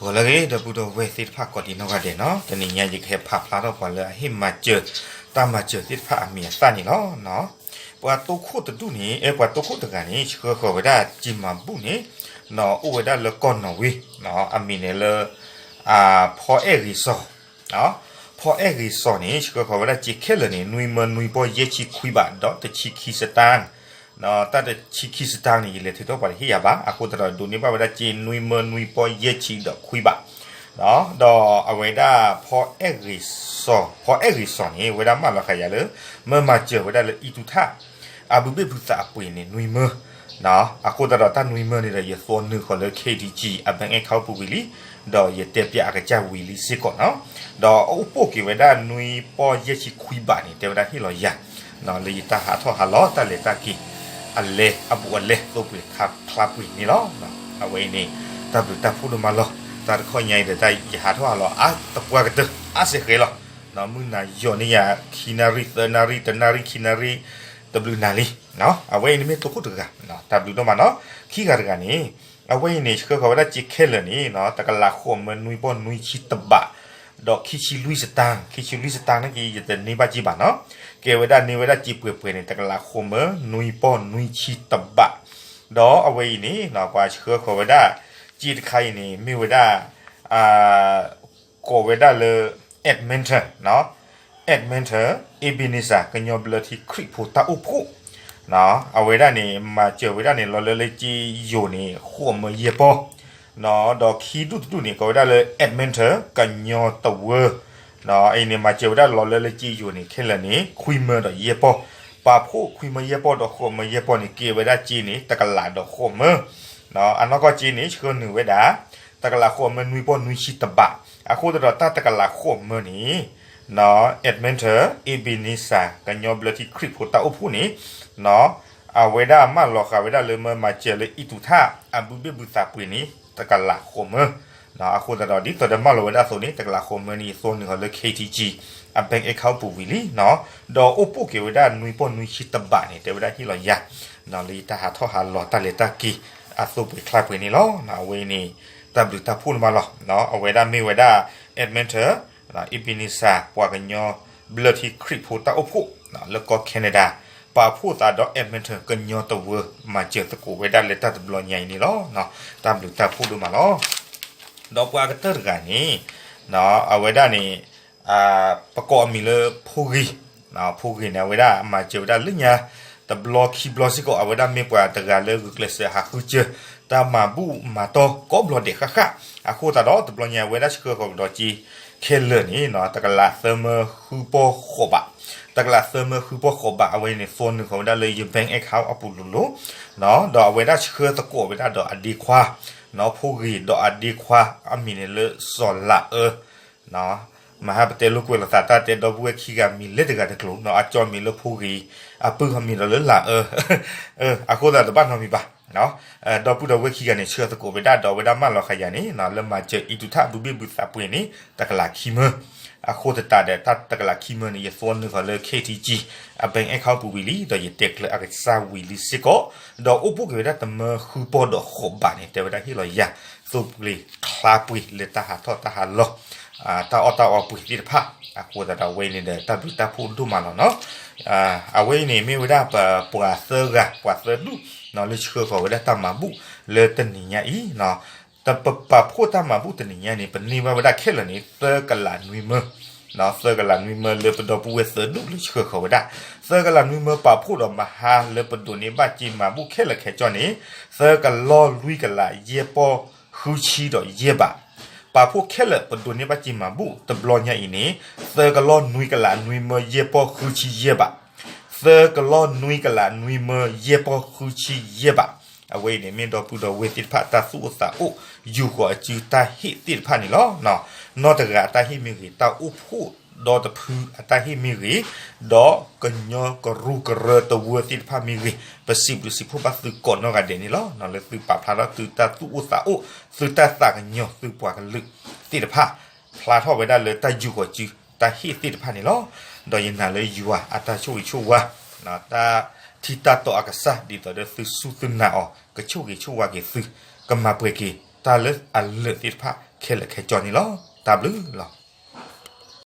ဂီၤလၢအဂ့ၤ ဒီပုၢ်ဒီဝဲၢ်သ့ၣ်တဖၣ်ကိးဒံနီၢ်ဂၤဒဲးနီၤ, တနံၤညါယကဟဲဖးဖျါထီၣ်ပှၤလၢအဟ့ၣ်မၤစၢၤ တၢ်မၤစၢၤသ့ၣ်တဖၣ်အမံၤအသၣ်န့ၣ်လီၤ. ပှၤတိခိၣ်တဒူၣ်န့ၣ် အဲ ပှၤတိခိၣ်တဂၤန့ၣ် ဆှၢဃီၤဝဲဒၣ်စ့မၤဘူၣ်န့ၣ် အိၣ်ဝဲဒၣ်လၢကီၢ်နီၣ်ဝ့ အမံၤန့ၣ်လၢ ဖီအဲၣ်ဂ့ၤစီၤ ဖီအဲၣ်ဂ့ၤစီၤန့ၣ် ဆှၢဃီၤဝဲဒၣ်စ့ခဲလၢာ်န့ၣ် နွံမၢနွံပီၢ်ယဲၢ်ဆံခွံဘး ဒီးတဆံခံစတၢၣ် တၢ်တဆံခံစတၢၣ်န့ၣ် ယလဲၤထုးထီၣ်ပှၤတဟ့ၣ်ယၤဘၣ်, အဃိသတးဒီး ဒိးန့ၢ်ဘၣ်ဝဲဒၣ်စ့နွံမၢနွံပီၢ်ယဲၢ်ဆံဒီးခွံဘး, ဒီးအဝဲဒၣ် ဖီအဲၣ်ဂ့ၤစီၤ ဖီအဲၣ်ဂ့ၤစီၤန့ၣ် ဝဲဒၣ်မၢလီၤဃာ်ယၤလၢ မၢမၤစၢၤဝဲဒၣ်လၢအံၣ်တူၢ်ထၣ် အဘုဘ့ၣ်ဘုသးအပှ့ၤန့ၣ် နွံမၢ အဃိသတးဒီးတၢ်နွံမၢန့ၣ်ဒီး ယသွနုာ်ဃီၤလၢ ခ့ဒံကၠံ အ bank account ပူၤဝံၤလံ, ဒီးယတဲပၠးအကစၢ်ဝံၤလံစ့ၢ်ကီးနီၤ, ဒီးအအိၣ်ပိၢ်က့ၤဝဲဒၣ်နွံပီၢ်ယဲၢ်ဆံခွံဘးန့ၣ် တဲဝဲဒၣ်ဟ့ၣ်လီၤယၤ လၢယတၢ်ဟးထီၣ်ဟးလီၤ တၢ်လဲၤတၢ်က့ၤ အလဲအဘူးအလဲ သိပှ့ၤခါချါပှ့ၤန့ၣ်လီၤ. အဝဲအံၤန့ၣ် တၢ်ဘျုးတၢ်ဖှိၣ်ဒိၣ်မးလီၤ. တၢ်တခီညါအံၤဒီး တၢ်ယဟးထီၣ်ဟးလီၤအါတပှၢ်ကတၢၢ် အါစဲဃဲလီၤ. မုၢ်နၤယီၤန့ၢ်ယၤ ခံနၣ်ရံၣ် သၢနၣ်ရံၣ် တနၣ်ရံၣ် ခံနၣ်ရံၣ် တဘျုးနၤလံ. အဝဲအံၤန့ၣ်မ့ၢ်တိခိၣ်တဂၤ တၢ်ဘျုးဒိၣ်မးနီၤ. ခံဂၤတဂၤန့ၣ် အဝဲအံၤန့ၣ် ဆှၢဃီၤဝဲဒၣ်စ့ခဲလၢာ်န့ၣ် တကလးဃိးမၢနွံပီၢ်နွံဆံတဘး ဒီးခံဆံလွံၢ်စတၢၣ်, ခံဆံလွံၢ်စတၢၣ်န့ၣ်က့ ယတန့ၢ်ဘၣ်စ့ဘၣ်နီၤ. ကဲဝဲဒၣ်န့ၢ်ဝဲဒၣ်စ့ပှဲၤပှဲၤန့ၣ် တကလးဃိးမၢနွံပီၢ်နွံဆံတဘး, ဒီးအဝဲအံၤန့ၣ် ပှၤဆှၢဃီၤဝဲဒၣ် စ့တခါအံၤန့ၣ် မ့ၢ်ဝဲဒၣ် ကိးဝဲဒၣ်လၢ Edmonton, Edmonton Ebenezer ကညီဘျၢထံခရံာ်ဖိတၢ်အိၣ်ဖှိၣ် အဝဲဒၣ်န့ၣ် မၤစၢၤဝဲဒၣ်န့ၣ် လီၤလၢလၢစ့ယိၤန့ၣ် ဃိးမၢယဲၢ်ပီၢ်, ဒီးခံဒူၣ်တဒူၣ်န့ၣ် ကိးဝဲဒၣ်လၢ Edmonton ကညီတဝၢ အံၤန့ၣ် မၤစၢၤဝဲဒၣ်လီၤလၢလၢစ့ယိၤန့ၣ် ခဲလၢာ်န့ၣ် ခွံမၢဒီးယဲၢ်ပီၢ်, ပာ်ဖှိၣ်ခွံမၢယဲၢ်ပီၢ်ဒီးဃိးမၢယဲၢ်ပီၢ်န့ၣ် ကဲဝဲဒၣ်စ့န့ၣ် တကလးဒီးဃိးမၢ, အနီၢ်ကီၢ်စ့န့ၣ် ဆှၢနုာ်ဝဲဒၣ် တကလးဃိးမၢနွံပီၢ်နွံဆံတဘး, အဃိသတးဒီးတၢ်တကလးဃိးမၢန့ၣ် Edmonton Ebenezer ကညီဘျၢထံခရံာ်ဖိတၢ်အိၣ်ဖှိၣ်န့ၣ် အဝဲဒၣ်မၢလီၤဃာ်ဝဲဒၣ်လၢမၢမၤစၢၤလၢအံၣ်တူၢ်ထၣ် အဘုဘ့ၣ်ဘုသးပှ့ၤန့ၣ် တကလးဃိးမၢ, အဃိသတးဒီး ဒ်သိးဒီးမၢလီၤဝဲဒၣ်အသိးန့ၣ် တကလးဃိးမၢန့ၣ် ယသွနုာ်ဃီၤလၢ ခ့ဒံကၠံ အ bank account ပူၤဝံၤလံ, ဒီးအိၣ်ပိၢ်က့ၤဝဲဒၣ်နွံပီၢ်နွံဆံတဘးန့ၣ် တဲဝဲဒၣ်ဟ့ၣ်လီၤယၤ လၢယတၢ်ဟးထီၣ်ဟးလီၤတၢ်လဲၤတၢ်က့ၤ အသိပှ့ၤချါပှ့ၤန့ၣ်လီၤ. အဝဲအံၤန့ၣ် တၢ်ဘျုးတၢ်ဖှိၣ်ဒိၣ်မးလီၤ. အဝဲဒၣ်မ့ၢ်ဝဲဒၣ် Edmonton Ebenezer ပှၤကညီဘျၢထံခရံာ်ဖိတၢ်အိၣ်ဖှိၣ် လၢကီၢ် Canada ပာ်ဖှိၣ်သးဒီး Edmonton ကညီတဝၢ မၤစၢၤသကိးဝဲဒၣ်လၢတၢ်တဘျီညါအံၤန့ၣ်လီၤ. တၢ်ဘျုးတၢ်ဖှိၣ်ဒိၣ်မးလီၤ. ဒီးပှၤကတၢၢ်တဂၤန့ၣ် အဝဲဒၣ်န့ၣ် ပကိးအမံၤလၢဖိဂ့ၤ, ဖိဂ့ၤန့ၣ် အဝဲဒၣ်မၤစၢၤဝဲဒၣ်လၢညါ တဘျီခံဘျီစ့ၢ်ကီး အဝဲဒၣ်မ့ၢ်ပှၤတဂၤလၢဂုာ်ကျဲးစၢးဟးဃုစၢၤ တၢ်မၤဘူၣ်မၤတီၢ်ကိးဘျီဒဲးဃၣ်ဃၣ်, အဃိသတးဒီးတဘျီညါအဝဲဒၣ်ဆှၢဃီၤကဒီးစ့ ခဲလၢာ်န့ၣ် တကလးသၢမၢဃုပီၢ်ဃိးဘး, တကလးသၢမၢဃုပီၢ်ဃိးဘး အဝဲန့ၣ် သွနုာ်ဃီၤဝဲဒၣ်လၢယ bank account အပူၤလိၤလိၤ, ဒီးအဝဲဒၣ်ဆှၢသကိးဝဲဒၣ်ဒီးအဒ့ခွါ, ဖိဂ့ၤဒီးအဒ့ခွါ အမံၤန့ၣ်လၢစီၤလၤအၢ မဟါပတဲလိာ်ကွဲးလိာ်သး တၢ်တဲဒီပုၢ်ဝဲၢ်ခံဂၤမံၤလၢတဂၤတကျိၤ အကၠီမံၤလၢဖိဂ့ၤ, အပုၢ်အမံၤဒီးလၢလၤအၢ, အဃိသတးတဘၣ်နီတမံၤဘၣ်. ဒီပုၢ်ဒီဝဲၢ်ခံဂၤန့ၣ် ဆှၢသကိးဝဲဒၣ်ဒီးအဝဲဒၣ်မၢလီၤဃာ်ယၤန့ၣ် လၢမၤစၢၤအံၣ်တူၢ်ထၣ် ဘုဘ့ၣ်ဘုသးပှ့ၤန့ၣ် တကလးခံမၢ, အဃိသတးဒီးတၢ်တကလးခံမၢန့ၣ် ယသွနုာ်ဃီၤလၢ ခ့ဒံကၠံ အ bank account ပူၤဝံၤလံ ဒီးယတဲကျၢၤအကစၢ်ဝံၤလံစ့ၢ်ကီး, ဒီးအိၣ်ပိၢ်က့ၤဝဲဒၣ်တမၢဃုပီၢ်ဒီးဃိးဘးန့ၣ် တဲဝဲဒၣ်ဟ့ၣ်လီၤယၤ သိပှ့ၤချါပှ့ၤလၢတၢ်ဟးထီၣ်တၢ်ဟးလီၤ တၢ်အီၣ်တၢ်အီပှ့ၤသ့ၣ်တဖၣ်, အဃိသတးဒီးအဝဲအံၤန့ၣ်ဒီး တၢ်ဘျုးတၢ်ဖှိၣ်ဒိၣ်မးလီၤနီၤ. အဝဲအံၤန့ၣ်မ့ၢ်ဝဲဒၣ်ပပှၤသၢဂၤ ပှၤသၢဒူၣ် လၢဆှၢဃီၤဝဲဒၣ်တၢ်မၤဘူၣ်လၢတနံၤညါအံၤ, ပပာ်ဖှိၣ်တၢ်မၤဘူၣ်တနံၤညါန့ၣ် ပန့ၢ်ဘၣ်ဝဲဒၣ်ခဲလၢာ်န့ၣ် သၢကလးနွံမၢ, သၢကလးနွံမၢလၢပဒီပုၢ်ဝဲၢ်သၢဒူၣ်လၢဆှၢဃီၤဝဲဒၣ်, သၢကလးနွံမၢပာ်ဖှိၣ်ဒီးမဟါလၢပဒိးန့ၢ်ဘၣ်စ့မၤဘူၣ်ခဲလၢာ်ခဲဆ့န့ၣ် သၢကလီၢ်လွံၢ်ကလးယဲၢ်ပီၢ်ဃုဆံဒီးယဲၢ်ဘး, ပာ်ဖှိၣ်ခဲလၢာ်ပဒိးန့ၢ်ဘၣ်စ့မၤဘူၣ်တဘျီညါအံၤန့ၣ် သၢကလီၢ်နွံကလးနွံမၢယဲၢ်ပီၢ်ဃုဆံယဲၢ်ဘး, သၢကလီၢ်နွံကလးနွံမၢယဲၢ်ပီၢ်ဃုဆံယဲၢ်ဘး, အဝဲအံၤန့ၣ်မ့ၢ်ဒီပုၢ်ဒီဝဲၢ်သ့ၣ်တဖၣ်တၢ်သူၣ်အိၣ်သးအိၣ် ယူာ်ဃီၤအစုတၢ်ဟ့ၣ်သ့ၣ်တဖၣ်န့ၣ်လီၤ. နီၢ်တဂၤအတၢ်ဟ့ၣ်မ့ၢ်ဂ့ၤ, တၢ်အိၣ်ဖှိၣ်ဒီတဖုအတၢ်ဟ့ၣ်မ့ၢ်ဂ့ၤ, ဒီးကညီကရူၢ်ကရၢတဝၢသ့ၣ်တဖၣ်မ့ၢ်ဂ့ၤ, ပစံးဘျုးစံးဖှိၣ်ဘၣ်သုကိးနီၢ်ဂၤဒဲးန့ၣ်လီၤ. လၢသုပာ်ဖျါထီၣ်သုတၢ်သူၣ်အိၣ်သးအိၣ် သုတၢ်သးကညီၤ သုပှၤကလုာ်သ့ၣ်တဖၣ် ဖျါထီၣ်ဝဲဒၣ်လၢတၢ်ယူာ်ဃီၤစုတၢ်ဟ့ၣ်သ့ၣ်တဖၣ်န့ၣ်လီၤ. ဒီးယနာ်လၢယွၤအတၢ်ဆိၣ်ဂ့ၤဆိၣ်ဝါ တၢ်ထံၣ်တၢ်တီအကစၢ် ဒ်သိးဒီးသုစူၢ်သုနာ်အီၤ ကဆိၣ်ဂ့ၤဆိၣ်ဝါက့ၤသု, ကမၤပှဲၤက့ၤတၢ်လၢအလၢာ်သ့ၣ်တဖၣ် ခဲလၢာ်ခဲဆ့န့ၣ်လီၤ. တၢ်ဘျုးလီၤ.